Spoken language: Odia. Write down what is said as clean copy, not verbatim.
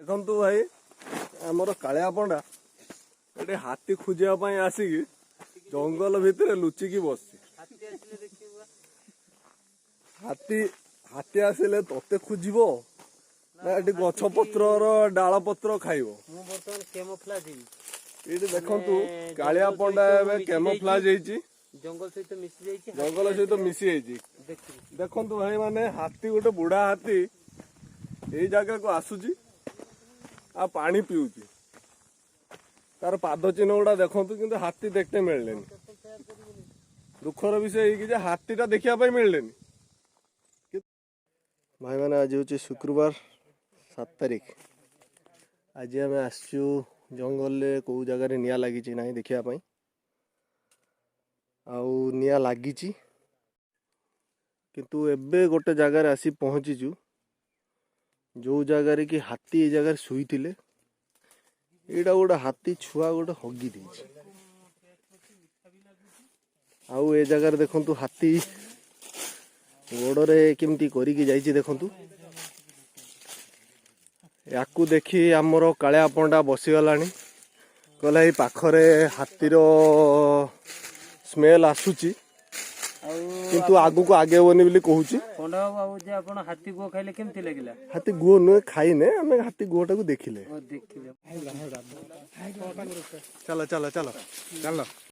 ଦେଖନ୍ତୁ ଭାଇ, ଆମର କାଳିଆ ପଣ୍ଡା ଏଠି ହାତୀ ଖୋଜିବା ପାଇଁ ଆସିକି ଜଙ୍ଗଲ ଭିତରେ ଲୁଚିକି ବସିଛି। ହାତୀ ଆସିଲେ ଦେଖିବୁ। ହାତୀ, ହାତୀ ଆସିଲେ ତତେ ଖୋଜିବ ନା ଏଠି ଗଛ ପତ୍ରର ଡାଳ ପତ୍ର ଖାଇବ? ମୁଁ ବର୍ତ୍ତମାନ କେମୋଫ୍ଲାଜ ହେଇଛି। ଏଇଠି ଦେଖନ୍ତୁ, ମାନେ କାଳିଆ ଜଙ୍ଗଲ ପଣ୍ଡା ସହିତ ଏବେ ମିଶି କେମୋଫ୍ଲାଜ ହେଇଛି। ଜଙ୍ଗଲ ସହିତ ମିଶି ଯାଇଛି। ଜଙ୍ଗଲ ସହିତ ମିଶି ଯାଇଛି। ଦେଖିବୁ। ଦେଖନ୍ତୁ ଭାଇ ମାନେ, ହାତୀ, ଗୋଟେ ବୁଢା ହାତୀ ଏଇ ଜାଗାକୁ ଆସୁଛି ଆଉ ପାଣି ପିଉଛି। ତାର ପାଦ ଚିହ୍ନ ଗୁଡା ଦେଖନ୍ତୁ, କିନ୍ତୁ ହାତୀ ଦେଖତେ ମିଳିଲେନି। ଦୁଃଖର ବିଷୟ ଏଇକି ଯେ ହାତୀଟା ଦେଖିବା ପାଇଁ ମିଳିଲେନି। ଭାଇମାନେ, ଆଜି ହେଉଛି ଶୁକ୍ରବାର, 7 ତାରିଖ। ଆଜି ଆମେ ଆସିଛୁ ଜଙ୍ଗଲରେ କେଉଁ ଜାଗାରେ ନିଆଁ ଲାଗିଛି ନାହିଁ ଦେଖିବା ପାଇଁ। ଆଉ ନିଆଁ ଲାଗିଛି, କିନ୍ତୁ ଏବେ ଗୋଟେ ଜାଗାରେ ଆସି ପହଞ୍ଚିଛୁ, ଯେଉଁ ଜାଗାରେ କି ହାତୀ ଏଇ ଜାଗାରେ ଶୋଇଥିଲେ। ଏଇଟା ଗୋଟେ ହାତୀ ଛୁଆ ଗୋଟେ ହଗି ଦେଇଛି। ଆଉ ଏ ଜାଗାରେ ଦେଖନ୍ତୁ, ହାତୀ ଗୋଡ଼ରେ କେମିତି କରିକି ଯାଇଛି ଦେଖନ୍ତୁ। ୟାକୁ ଦେଖି ଆମର କାଳିଆ ପଣ୍ଡା ବସିଗଲାଣି। କହିଲା, ଏଇ ପାଖରେ ହାତୀର ସ୍ମେଲ୍ ଆସୁଛି। ଆଉ କିନ୍ତୁ ଆଗକୁ ଆଗେଇବନି ବୋଲି କହୁଛି। ପଣ୍ଡା ବାବୁ, ଆଉ ଯେ ଆପଣ ହାତୀ ଗୁହ ଖାଇଲେ, କେମିତି ଲାଗିଲା? ହାତୀ ଗୁହ ନୁହେଁ, ଖାଇନେ ଆମେ, ହାତୀ ଗୁହଟାକୁ ଦେଖିଲେ। ଓ, ଦେଖିଲେ। ଚାଲ, ଚାଲ, ଚାଲ, ଚାଲ।